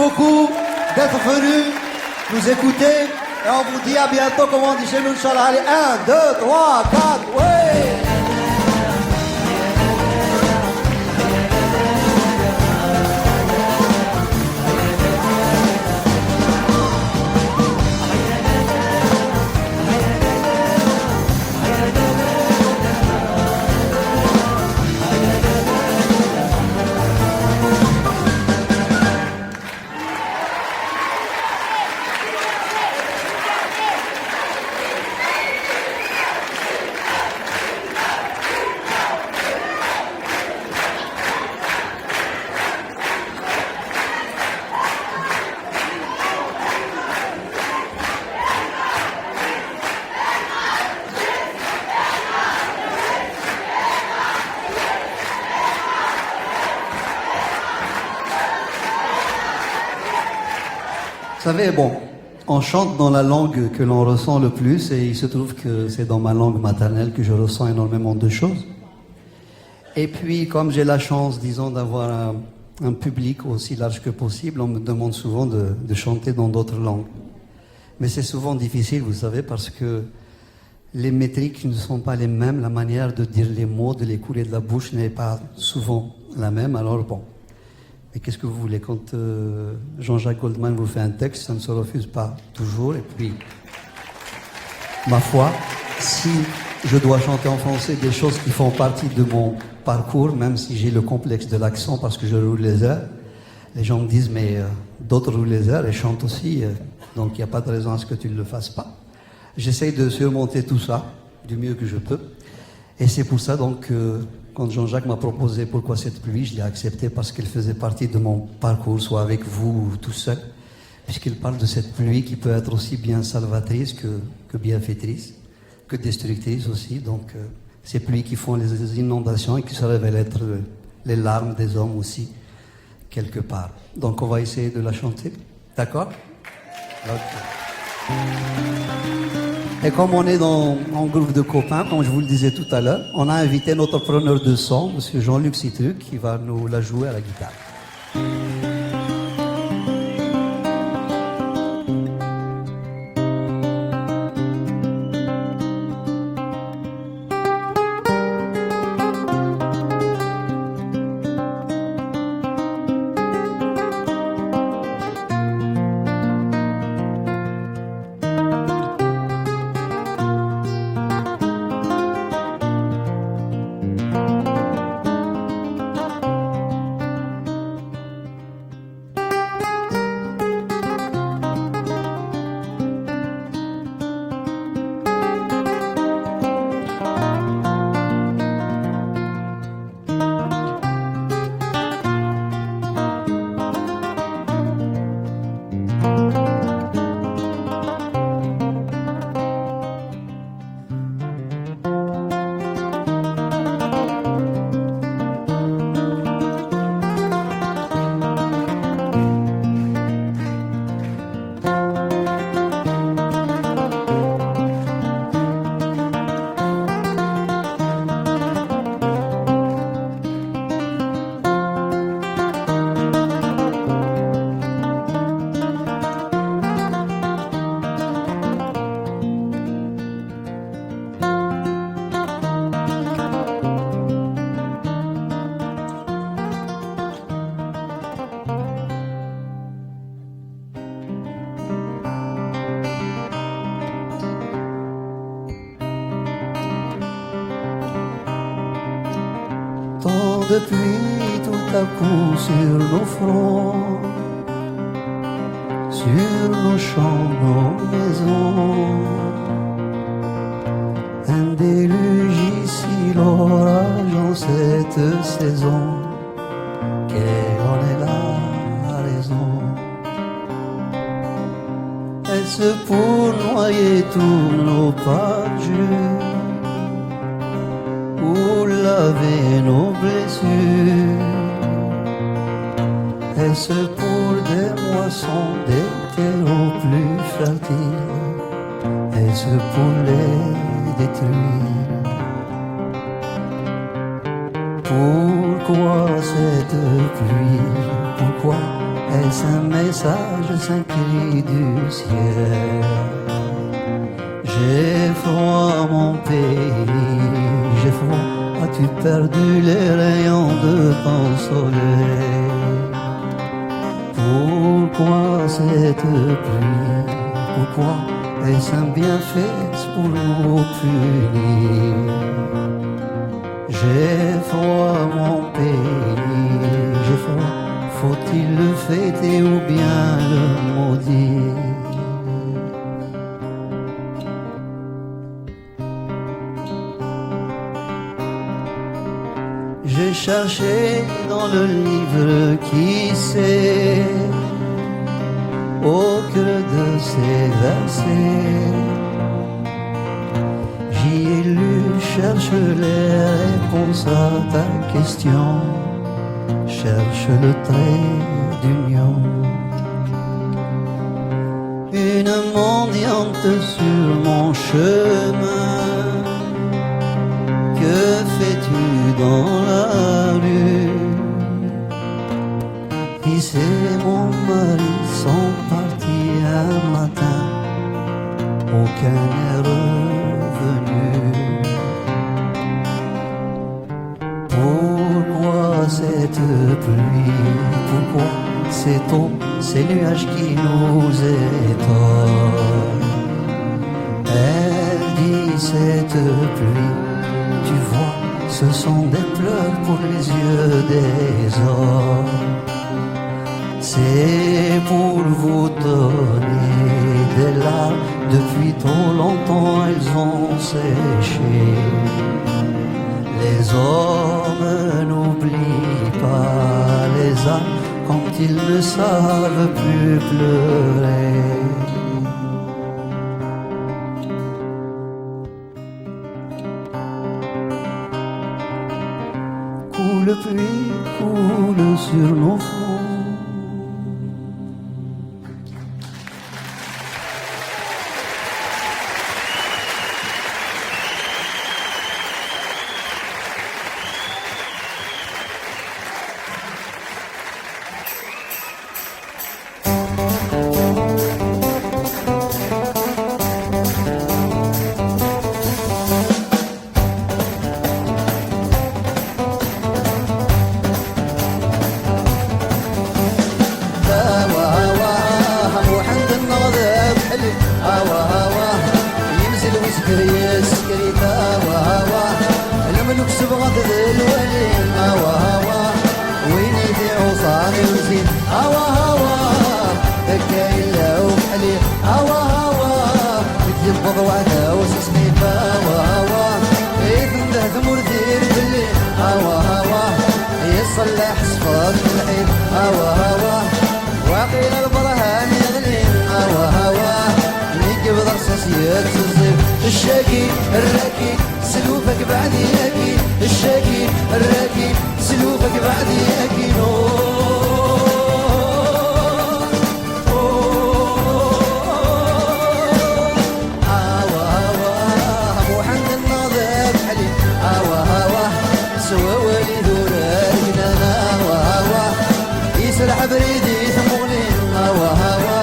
Beaucoup d'être venus nous écouter. Et on vous dit à bientôt, comme on dit chez nous, Inch'Allah. Allez, un, deux, trois, quatre, ouais. Vous savez, bon, on chante dans la langue que l'on ressent le plus et il se trouve que c'est dans ma langue maternelle que je ressens énormément de choses. Et puis, comme j'ai la chance, disons, d'avoir un, un public aussi large que possible, on me demande souvent de, de chanter dans d'autres langues. Mais c'est souvent difficile, vous savez, parce que les métriques ne sont pas les mêmes, la manière de dire les mots, de les couler de la bouche n'est pas souvent la même. Alors bon, mais qu'est-ce que vous voulez, quand euh, Jean-Jacques Goldman vous fait un texte, ça ne se refuse pas toujours. Et puis, ma foi, si je dois chanter en français des choses qui font partie de mon parcours, même si j'ai le complexe de l'accent parce que je roule les airs, les gens me disent, mais euh, d'autres roulent les airs et chantent aussi, euh, donc il n'y a pas de raison à ce que tu ne le fasses pas. J'essaye de surmonter tout ça du mieux que je peux. Et c'est pour ça, donc, que quand Jean-Jacques m'a proposé pourquoi cette pluie, je l'ai accepté parce qu'elle faisait partie de mon parcours, soit avec vous ou tout seul, puisqu'il parle de cette pluie qui peut être aussi bien salvatrice que, que bienfaitrice, que destructrice aussi. Donc, euh, ces pluies qui font les inondations et qui se révèlent être les larmes des hommes aussi, quelque part. Donc, on va essayer de la chanter. D'accord ? Ok. Et comme on est dans un groupe de copains, comme je vous le disais tout à l'heure, on a invité notre preneur de son, monsieur Jean-Luc Citruc, qui va nous la jouer à la guitare. Tant de pluie tout à coup sur nos fronts, sur nos champs, nos maisons. Un déluge ici, l'orage en cette saison. Quelle en est la raison ? Est-ce pour noyer tous nos pages ou laver nos blessures ? Est-ce pour des moissons, des terreaux plus fertiles ? Est-ce pour les détruire ? Pourquoi cette pluie ? Pourquoi Est-ce un message, est-ce un cri du ciel? J'ai froid, mon pays, j'ai froid. As-tu perdu les rayons de ton soleil? Pourquoi cette pluie? Pourquoi? Est-ce un bienfait pour nous punir? J'ai froid, mon pays, j'ai froid. Faut-il le fêter ou bien le maudire? J'ai cherché dans le livre qui sait, au creux de ces versets, j'y ai lu, cherche les réponses à ta question, cherche le trait d'union. Une mendiante sur mon chemin, que fais-tu dans la rue? Qui c'est, mon mari, sont partis un matin, aucun n'est revenu. Pourquoi cette pluie? Pourquoi cette eau, ces nuages qui nous étonnent? Elle dit, cette pluie, tu vois, ce sont des pleurs pour les yeux des hommes. C'est pour vous donner des larmes, depuis trop longtemps elles ont séché. Les hommes n'oublient pas les âmes quand ils ne savent plus pleurer. Coule pluie, coule sur nos fronts. Awa, awa, a Muḥend-nneɣ d abeḥli. Awa, awa, yemzel wis ger yessekrit. Awa, awa, lemluk sebɣent d lwali. Awa, awa, win i t-iɛuṣan iwzin. Awa, awa, akka yella ubeḥli. Awa, awa, i d-yewweḍ waɛdaw s asnif. Awa, awa, i tendeh tmurt irkelli. Awa, awa, yeṣleḥ ṣṣfat n lḥif. Awa, awa, waqila lberhan yeɣli. Awa, awa, mi yebda rṣas yetteẓẓif. Ccaki, rraki, slufak beɛdi-yagi. Ccaki, rraki, slufak beɛdi-yagi. Awa, awa, Muḥend-nneɣ d abeḥli. Awa, awa, s wawal idurar gnan. Awa, awa, yesraḥ abrid i tmuɣli. Awa, awa,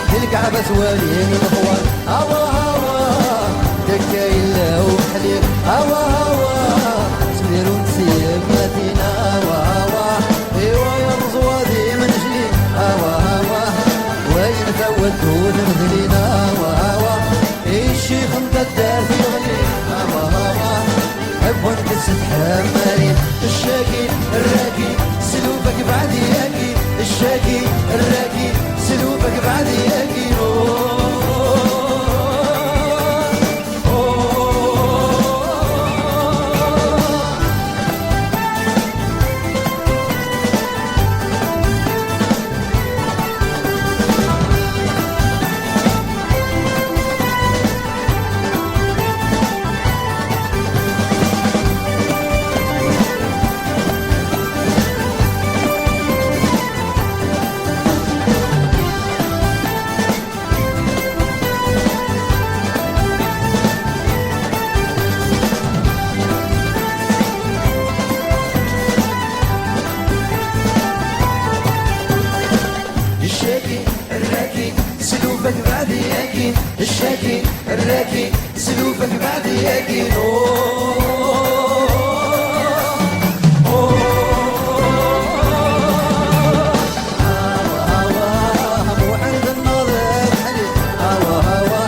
di lkaɛba ttwalin lexwal. Awa, awa, d akka yella ubeḥli. Awa, awa, ttmirun s tyemmatin. Awa, awa, i wayeḍ ẓwad imennecli. Awa, awa, wayen tawat ur temdlin. Awa, awa, i ccix n taddart yeɣli. Awa, awa, wwant-d s tḥemmalin. Ccaki, rraki, slufak beɛdi-yagi. Ccaki, rraki, slufak beɛdi-yagi. Raki, raki, slufak bɛed yaki. Oh, oh, oh. Awa, awa, Muḥend nneɣ d abeḥli. Awa, awa,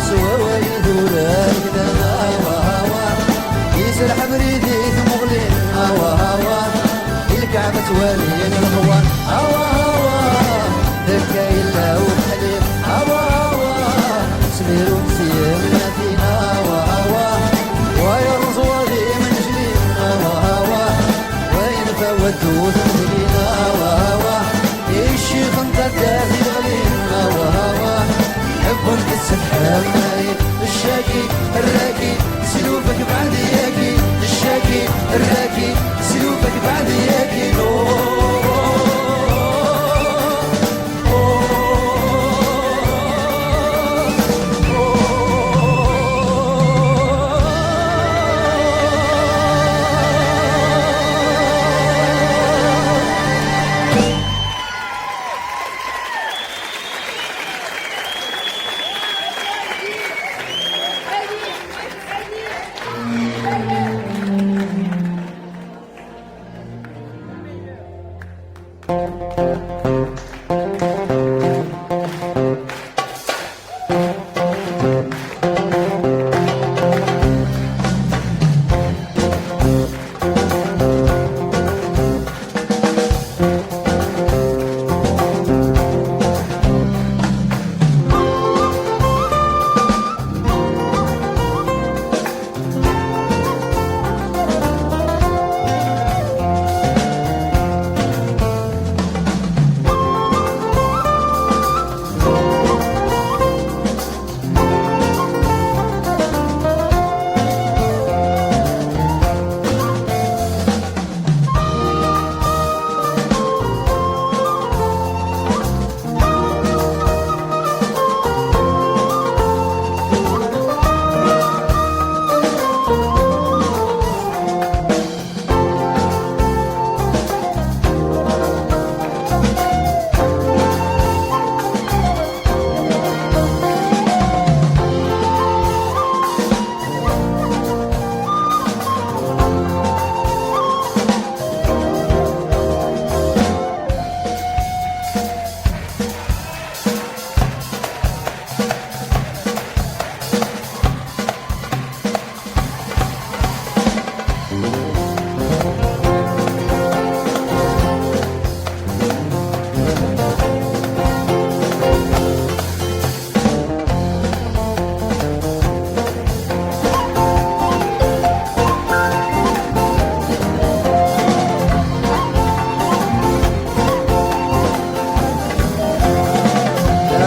s wawal i tura glan. Awa, awa, iserreḥ abrid i tmuɣli. Awa, awa, i lkaɛba ttwalin lexwan. Awa, awa, d akka yella ubeḥli. Awa, awa, smiru s yemnatin. Awa, awa, wa yerreẓ wa d imennejli. Awa, awa, wa yenfa waddud n tlina. Awa, awa, i ccix n taddart yeɣlin. Awa, awa, wwin-d ssefḥa. Ccaki, rraki, slufak bɛed yaki. Ccaki, rraki, slufak bɛed yaki. Oh, oh, oh, oh.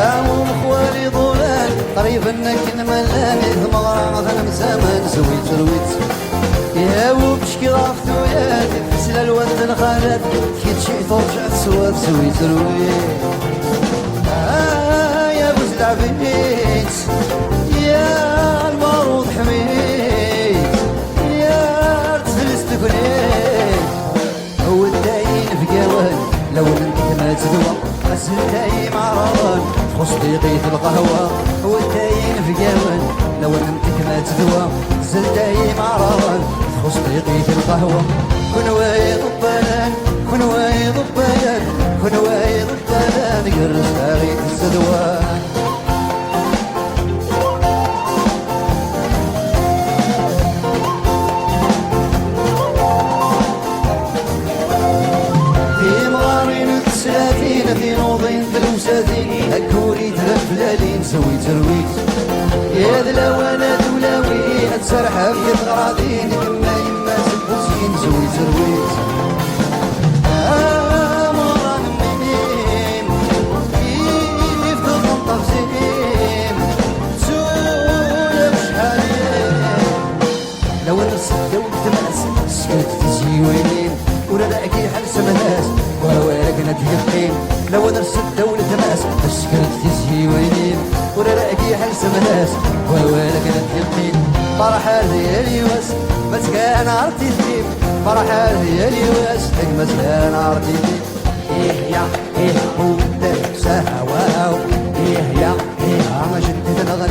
Aw umexwal iḍulan, qriben akken ma llan i tmeɣra, ad nemsaman zwi terwit. Yaw ubeckiḍ ɣef tuyat, ifes lalwan d lxalat, kečč i turǧa teswa zwi terwit. Ay abu tleɛbit, ya lbaruḍ ḥmit, ya tezlest teklit. Awed-d ay inebgawen, lawan n tekma d tedwa. Azzel-d ay imeɛraḍen, txuṣṣ tiqit lqahwa. Awed-d ay inebgawen, lawan n tekma d tedwa. Azzel-d ay imeɛraḍen, txuṣṣ tiqit lqahwa. Kunwi iḍebbalen, kunwi iḍebbalen, kunwi iḍebbalen, gerrez taɣit zzedwan. Timɣarin d teslatin, tinuḍin d lewsatin, ayyur d tbaflalin, zwi terwit. Yad lawan ad ulawin, ad tserḥem di teɣradin, kemma yemma seg usin, zwi terwit. Amuḍan n mimim, yif tuḍen tafzim, ttu acḥal. Lawan n seddaw n tmas, sskret tiziwinin, ur ara ak-iḥel semlas, wawal akken ad d-yeqqim. Lawan n seddaw n tmas, sskret tiziwinin, ur ara ak-iḥel semlas, wawal akken ad d-yeqqim. Ferḥ ar di yal yiwes, ma tgan ar titim, ferḥ ar di yal yiwes, ma tgan ar titim. Ih ya, ih, udder s ahawaw. Ih ya, ih, a jeddi tneɣla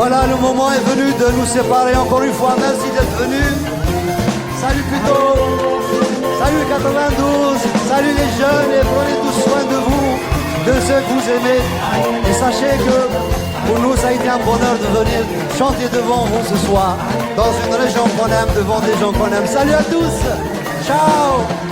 Voilà, le moment est venu de nous séparer encore une fois. Merci d'être venus. Salut Pluto. Salut quatre-vingt-douze. Salut les jeunes et prenez tout soin de vous, de ceux que vous aimez. Et sachez que pour nous, ça a été un bonheur de venir chanter devant vous ce soir, dans une région qu'on aime, devant des gens qu'on aime. Salut à tous. Ciao.